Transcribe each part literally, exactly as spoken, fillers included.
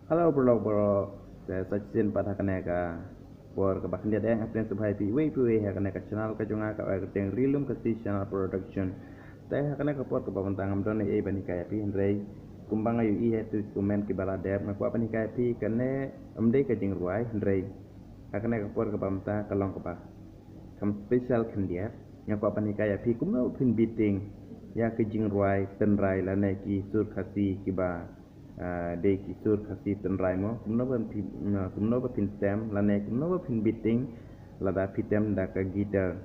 Hello bro, bro. Te sa shisien pat ha kane ka por kaba khyndiat eh nga pdiang sngewbha ïa phi iwei pa iwei ha kane ka channel ka jong nga, ka Oi Kyrteng Ri Lum Khasi Channel Production. Te ha kane ka por kaba mynta ngam don ei ei ban hikai ïa phi, hynrei kumba nga ïohi ha ki comment kiba la dep, nga kwah ban hikai ïa phi kane, ym dei ka jingrwai, hynrei ha kane ka por kaba mynta ka long kaba kham special khyndiat. Nga kwah ban hikai ïa phi kumno phin beating ïa ki jingrwai tynrai lane ki sur Khasi kiba, ah, dei ki sur Khasi tynrai mo. Kumno ba phin, ah, kumno ba phin tem lane kumno ba phin beating lada phi tem da ka guitar.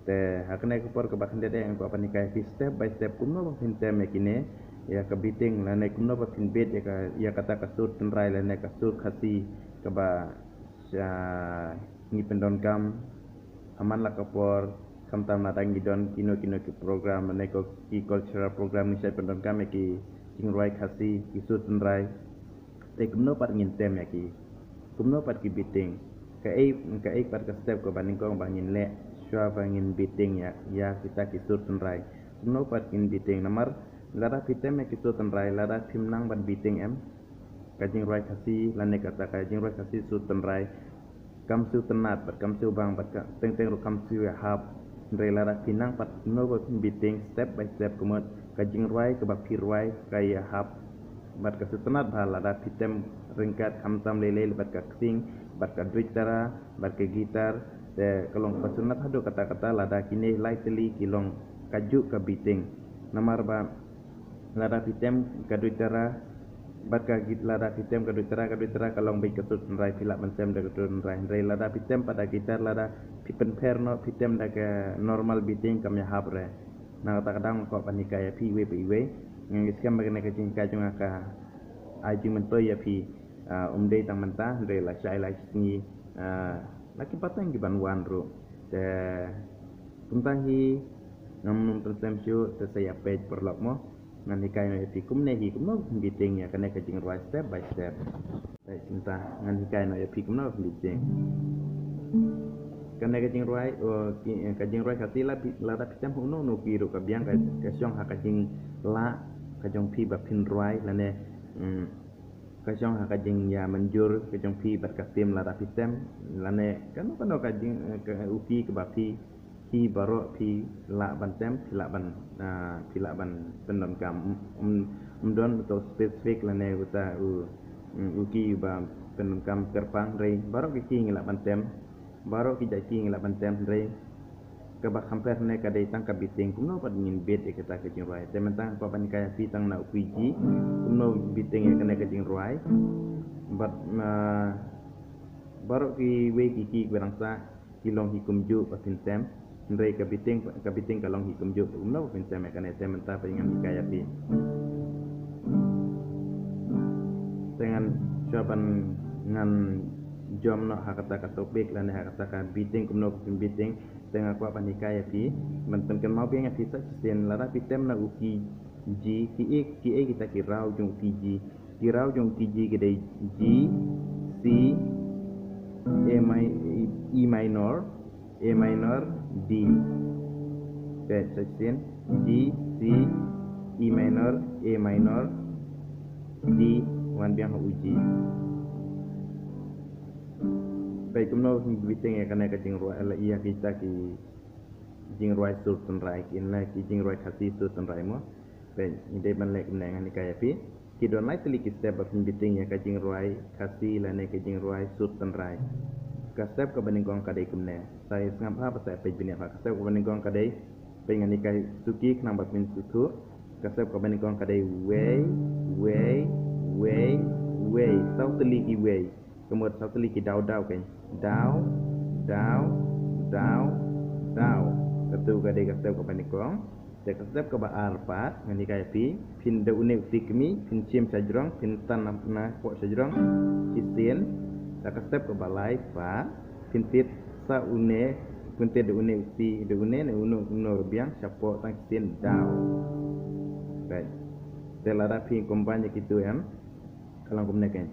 Te ha kane ka por kaba khyndiat eh nga kwah ban hikai ïa phi step by step kumno ba phin tem ïa kine, ïa ka beating lane kumno ba phin beat ïa ka, ïa kata ka sur tynrai lane ka sur Khasi kaba sha ngi pyndonkam ha man la ka por, khamtam lada ngi don kino kino ki program lane ko ki cultural program ngi shait pyndonkam ïa ki jingrwai Khasi, ki sur tynrai. Te kumno pat ngin tem ïa ki, kumno pat ki beating, kaei, kaei pat ka step kaba nyngkong ba ngin leh shuwa ba ngin beating ïa, ïa kita ki sur tynrai. Kumno pat ngin beating, namar lada phi tem ïa ki sur tynrai lada phim nang ban beating em, ka jingrwai Khasi lane kata ka jingrwai Khasi sur tynrai kam siew tynnad bad kam siew bang bad ka teng teng ruh kam siew ïahap. Hynrei lada phi nang pat kumno ba phin beating step by step, ka mut ka jingrwai kaba phi rwai ka ïahap bad ka siew tynnad bha lada phi tem ryngkat khamtam lei lei bad ka ksing bad ka duitara bad ka guitar. Te ka long kaba siew tynnad haduh katta katta lada kine lai tylli ki long kajuh ka beating. Namar ba lada phi tem ka duitara bad ka git-, lada phi tem ka duitara, ka duitara ka long beit ka sur tynrai, phi lah ban tem da ka sur tynrai. Hynrei lada phi tem pat da guitar, lada phi pynpher noh, phi tem da ka normal beating kam ïahap re. Na kata ka daw nga kwah ban hikai ïa phi iwei pa iwei. Nga ngeit skhem ba kane ka jinghikai jong nga ka ai jingmyntoi ïa phi, ah, ym dei tang mynta, hynrei lashai lashisngi, ah, la ki pateng ki ban wan ruh. Te kumta hi ngam nym pynslem shuh, te sa ïa peit paralok mo. Ngan hikai noh ïa phi kumne hi, kumno phin beating ïa kane ka jingrwai step by step. Peit kumta, ngan hikai noh ïa phi kumno phin beating. Kane ka jingrwai, oh, ki, eh, ka jingrwai Khasi la phi, lada phi tem ha uno uno ki ruh ka biang ka, ka shong ha ka jinglah ka jong phi ba phin rwai lane, mm, ka shong ha ka jingïamynjur ka jong phi bad ka sim lada phi tem lane kano kano ka jing, eh, ka, u ki kaba phi, phi baroh phi lah ban tem, phi lah ban, ah, phi lah ban pyndonkam. Ym, ym, ym don uto specific lane uta u, mm, u ki ba pyndonkam kyrpang, hynrei baroh ki ki ngi lah ban tem, baroh ki jait ki ngi lah ban tem, hynrei kaba kham pher ne ka dei tang ka beating, kumno pat ngin beat ïa kata ka jingrwai. Te mynta nga kwah ban hikai ïa phi tang na u key G kumno beating ïa kane ka jingrwai. Bad, ah, baroh kiwei ki ki ba dang sah ki long hi kumjuh ba phin tem. Hynrei ka beating, ka beating ka long hi kumjuh, kumno ba phin tem ïa kane. Te mynta peit ngan hikai ïa phi. Te ngan shuwa ban ngan jump noh ha kata ka topic lane ha kata ka beating, kumno ba phin beating. Te nga kwah ban hikai ïa phi, ban pynkynmaw biang ïa phi sa shisien, lada phi tem na u key G, kiei, kiei kita ki raw jong u key G. Ki raw jong u key G ki dei G, C, A mi-, E minor, A minor, D. Peit sa shisien, G, C, E minor, A minor, D, wan biang ha u G. Peit kumno phin beating ïa kane ka jingrwai, ïa kita ki jingrwai sur tynrai, ki ne ki jingrwai Khasi sur tynrai mo. Peit, ngi dei ban leh kumne, ngan hikai ïa phi. Ki don lai tylli ki step ba phin beating ïa ka jingrwai Khasi lane ka jingrwai sur tynrai. Ka step kaba nyngkong ka dei kumne. Sa ïa sngap ha, ba sa ïa peit bniah ha. Ka step kaba nyngkong ka dei, peit ngan hikai suki khnang ba phin sngewthuh. Ka step kaba nyngkong ka dei wei, wei, wei, wei. Saw tylli ki wei. Ka mut saw tylli ki daw daw, kan. Daw, daw, daw, daw. Katu ka dei ka step kaba nyngkong. Te ka step kaba ar pat, ngan hikai ïa phi, phin da une u kti kmie, phin shim shajrong, phin tan na, na poh shajrong shisien. Te ka step kaba lai pat, phin tied sa une, phin tied da une u kti, da une ne uno uno ruh biang shapoh tang shisien, daw. Right. Te lada phi combine ïa kitu em, ka long kumne, kan.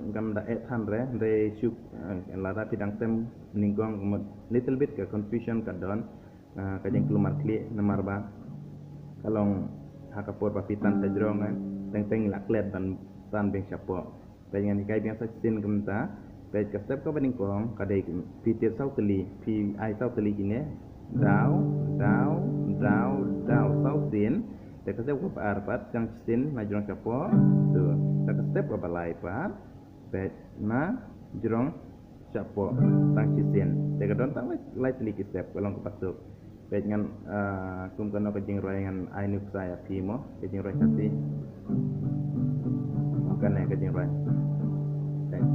Kam da eh than re, re suk, eh, lada phi dang tem nyngkong ka mut little bit ka confusion ka don, eh, ka jingkulmar khlieh namar ba ka long ha ka por ba phi tan sa jrong, eh, teng teng la klet ban tan biang shapoh. Peit ngan hikai biang sa shisien kumta. Peit ka step kaba nyngkong ka dei phi tied saw tylli, phi ai saw tylli kine. Daw, daw, daw, daw saw sien. Te ka step kaba ar pat tang shisien na jrong shapoh. Tu. Te ka step kaba lai pat. Peit na jrong shapoh tang shisien. Te ka don tang lai, lai tylli ki step ka long kaba suk. Peit ngan, ah, kum kano ka jingrwai ngan ai nuksa ïa phi mo, ka jingrwai Khasi. Kane ka jingrwai. Peit.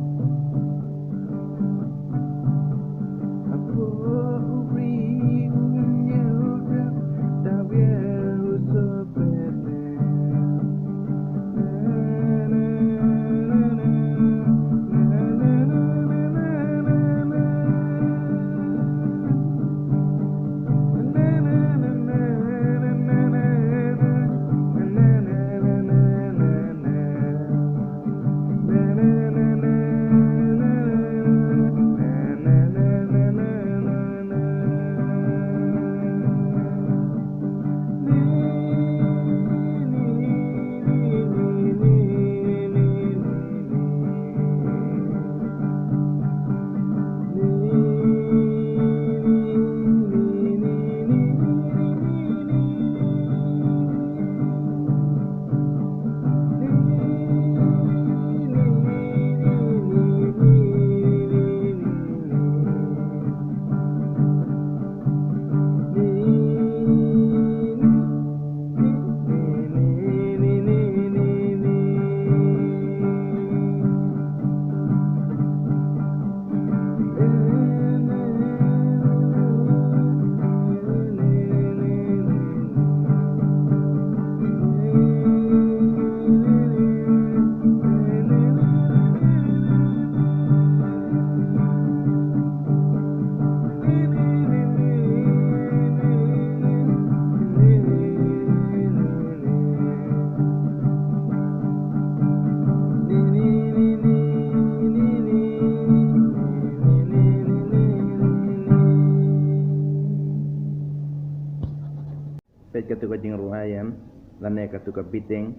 Peit katu ka jingrwai em, lane katu ka beating.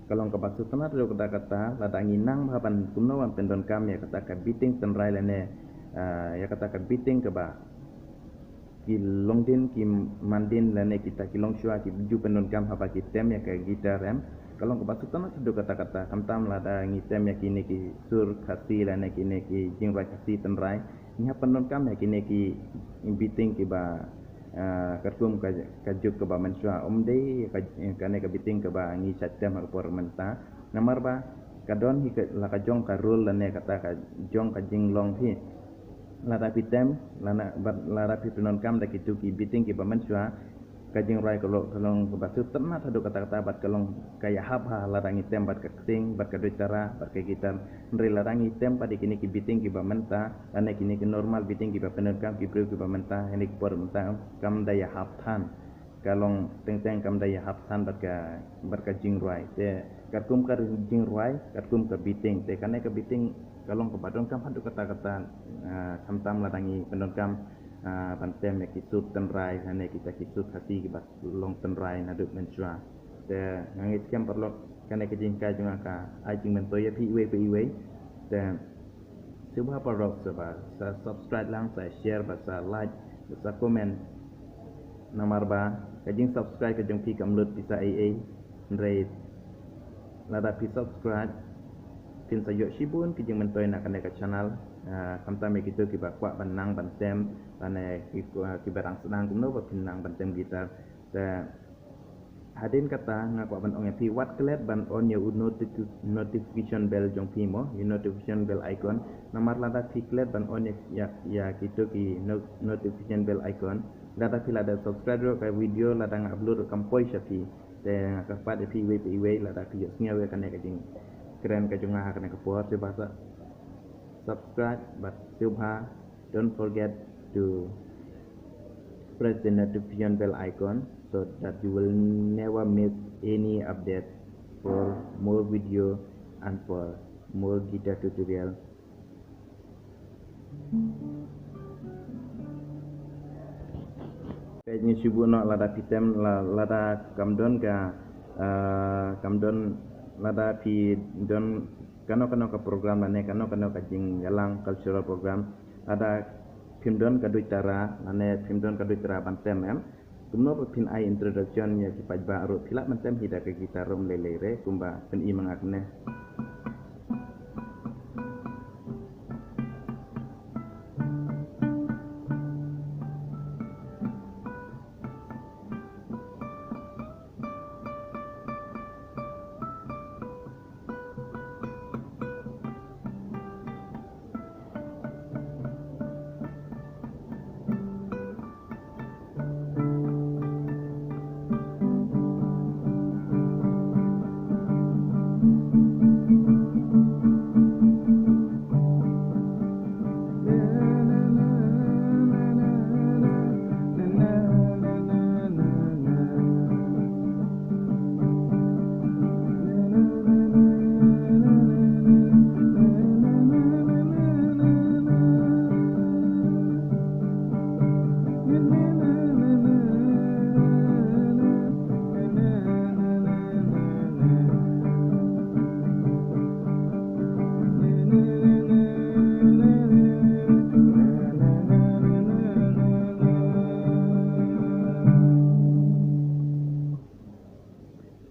Ka long kaba sngewtynnat ruh kata kata, lada ngi nang bha ban kumno ban pyndonkam ïa kata ka beating tynrai lane, ah, ïa kata ka beating kaba ki longdien ki mandien lane kita ki longshuwa ki ju pyndonkam haba ki tem ïa ka guitar em. Ka long kaba sngewtynnat ruh kata kata, khamtam lada ngi tem ïa kine ki sur Khasi lane kine ki jingrwai Khasi tynrai. Ngi hap pyndonkam ïa kine ki beating kiba, ah, katkum ka, ka juk kaba mynshuwa. Ym dei ka, kane ka beating kaba ngi shait tem ha ka por mynta. Namar ba ka don hi ka, la ka jong ka rule lane kata ka jong ka jinglong hi. Lada phi tem, lana, bad lada phi pyndonkam da kitu ki beating kiba mynshuwa, ka jingrwai ka long, ka long kaba sngewtynnat haduh katta katta bad ka long ka ïahap ha lada ngi tem bad ka ksing, bad ka duitara, bad ka guitar. Hynrei lada ngi tem pat ïa kine ki beating kiba mynta, lane kine ki normal beating kiba pyndonkam ki briew kiba mynta, ha kine ki por mynta, kam da ïahap than. Ka long teng teng kam da ïahap than bad ka, bad ka jingrwai. Te katkum ka jingrwai, katkum ka beating. Te kane ka beating ka long kaba donkam haduh katta katta, ah, khamtam lada ngi pyndonkam, ah, ban tem ïa ki sur tynrai, lane kita ki sur Khasi kiba long tynrai naduh mynshuwa. Te nga ngeit skhem paralok, kane ka jinghikai jong nga ka ai jingmyntoi ïa phi iwei pa iwei. Te sngewbha paralok sa ba sa subscribe lang, sa share, bad sa like, bad sa comment. Namar ba ka jingsubscribe ka jong phi kam lut pisa ei ei. Hynrei lada phi subscribe, phin sa ïoh shibun ki jingmyntoi na kane ka channel. Ah, khamtam ïa kito kiba kwah ban nang ban tem, lane ki, ah, kiba dang sdang kumno ba phin nang ban tem guitar. Te hadien kata nga kwah ban ong ïa phi, wat klet ban on ïa u notifi-, notification bell jong phi mo, ïa notification bell icon. Namar lada phi klet ban on ïa, ïa, ïa kito ki no-, notification bell icon, lada phi lada subscribe ruh ka video lada nga upload ruh kam poi sha phi. Te nga kyrpad ïa phi iwei pa iwei lada phi ïohsngew ïa kane ka jingkren ka jong nga ha kane ka por, sngewbha sa subscribe, bad sngewbha don't forget to press the notification bell icon so that you will never miss any update for more video and for More guitar tutorial. Peit ngi shu buh noh lada phi tem la-, lada kam don ka, eh, kam don lada phi don kano kano ka program lane kano kano ka jingïalang cultural program, lada phim don ka duit tara lane phim don ka duit tara ban tem em. Kumno ba phin ai introduction ïa ki paidbah ruh phi lah ban tem hi da ka guitar ruh ym lei lei re kumba phin i ma nga kumne.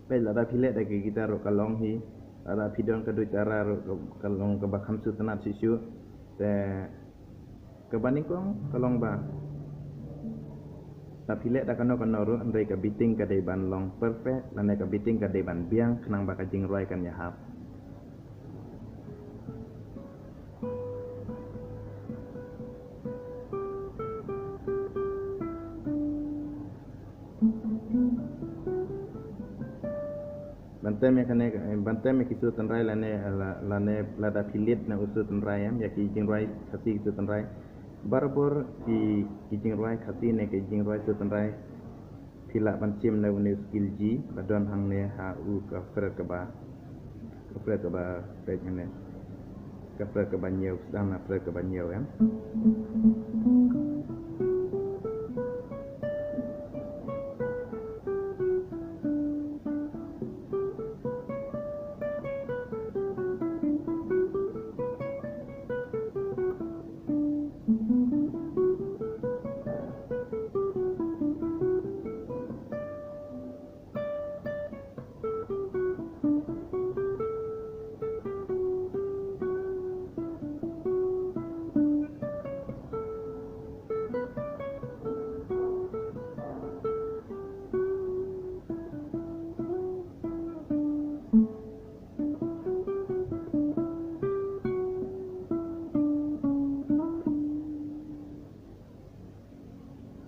Peit lada phi leh da ka guitar ruh ka long hi. Lada phi don ka duit tara ruh ka, ka long kaba kham sngewtynnat shisha. Te kaba nyngkong ka long ba lada phi leh da kano kano ruh hynrei ka beating ka dei ban long perfect lane ka beating ka dei ban biang khnang ba ka jingrwai kan ïahap. Ban tem ïa kane, ban tem ïa ki sur tynrai lane, la-, lane lada phi lead na u sur tynrai em, ïa ki jingrwai Khasi ki sur tynrai. Barabor ki, ki jingrwai Khasi ne ki jingrwai sur tynrai. Phi lah ban shim na une u scale G, ba don hangne ha u ka fret kaba, ka fret kaba peit hangne. Ka fret kaba hynñiew, sdang na fret kaba hynñiew em.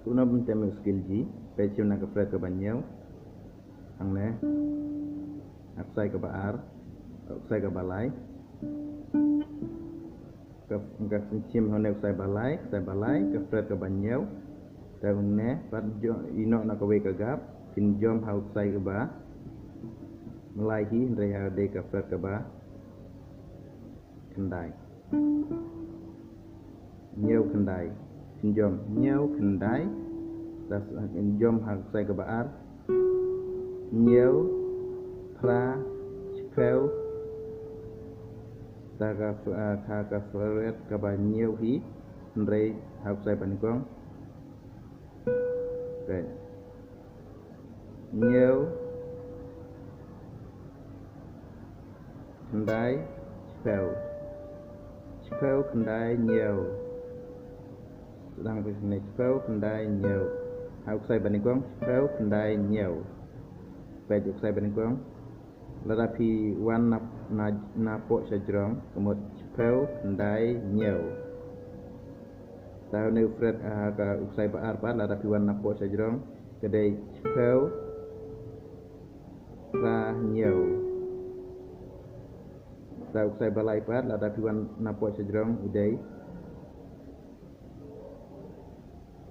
Kumno ban tem ïa u scale G, peit shim na ka fret kaba hynñiew. Hangne. Ha u ksai kaba ar. Ha u ksai kaba lai. Ka, ka shim hangne u ksai ba lai, ksai ba lai, ka fret kaba hynñiew. Te hangne, pat jo-, ïeh noh na kawei ka gap, phin jump ha u ksai kaba lai hi, hynrei ha dei ka fret kaba khyndai. Hynñiew khyndai. Phin jump. Hynñiew khyndai. Te phin jump ha u ksai kaba ar. Hynñiew. Phra. Shiphew. Te ka, ka, ka fret kaba hynñiew hi. Hynrei ha u ksai ba nyngkong. Peit. Hynñiew. Khyndai. Shiphew. Shiphew khyndai hynñiew. Sdang peit hangne shiphew khyndai hynñiew. Ha u ksai ba nyngkong shiphew khyndai hynñiew. Peit u ksai ba nyngkong. Lada phi wan na, na, napoh sha jrong, ka mut shiphew khyndai hynñiew. Te hangne u fret, ah, ka u ksai ba ar pat, lada phi wan napoh sha jrong, ka dei shiphew phra hynñiew. Te u ksai ba lai pat, lada phi wan napoh sha jrong, u dei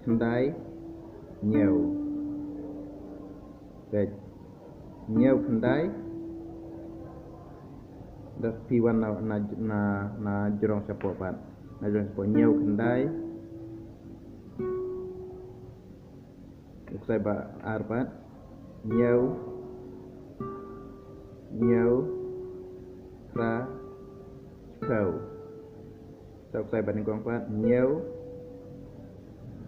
khyndai hynñiew. Peit. Hynñiew khyndai. Da phi wan na, na, na, na jrong shapoh pat. Na jrong shapoh hynñiew khyndai. Uksai ba ar pat. Hynñiew. Hynñiew. Phra. Shiphew. Sa uksai ba nyngkong pat. Hynñiew.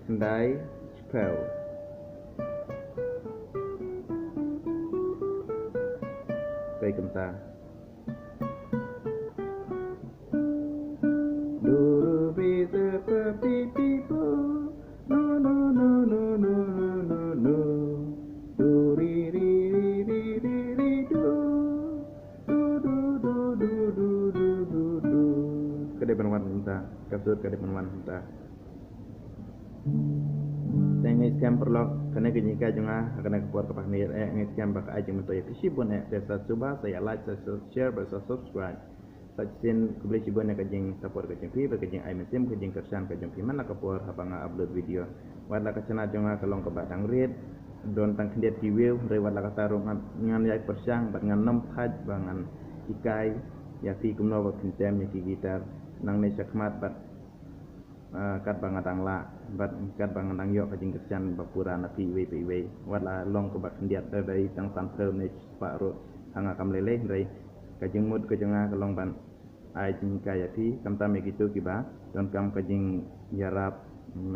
Khyndai. Shiphew. Pei kumta. Do, do, re, re, re, re, re, do. No, no, no, no. Do, re, re, re, re, re, re, do. Do, do, do, do. Ka dei ban wan mynta. Ka sur ka dei ban wan mynta. Te nga ngeit skhem paralok, kane ka jinghikai jong nga ha kane ka por kaba khyndiat, eh, nga ngeit skhem ba ka ai jingmyntoi ïa phi shibun, eh. Te sa sngewbha sa ïa like, sa share bad sa subscribe. Sa shisien khublei shibun ïa ka jingsupport ka jong phi bad ka jingai mynsiem, ka jingkyrshan ka jong phi man la ka por haba nga upload video. Wat la ka shnat jong nga ka long kaba dang rit, don tang khyndiat ki view, hynrei wat la katta ruh ngan, ngan ïai pyrshang bad ngan nym thait ba ngan hikai ïa phi kumno ba phin tem ïa ki guitar nangne shakhmat bad, ah, katba nga dang lah bad katba nga dang ïoh ka jingkyrshan ba pura na phi iwei pa iwei. Wat la long kaba khyndiat, da dei tang san phew ne shispah ruh ha nga kam lei lei, hynrei ka jingmut ka jong nga ka long ban ai jinghikai ïa phi, khamtam ïa kito kiba donkam ka jingïarap,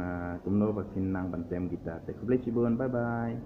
ah, kumno ba kin nang ban tem guitar. Te khublei shibun, bye bye.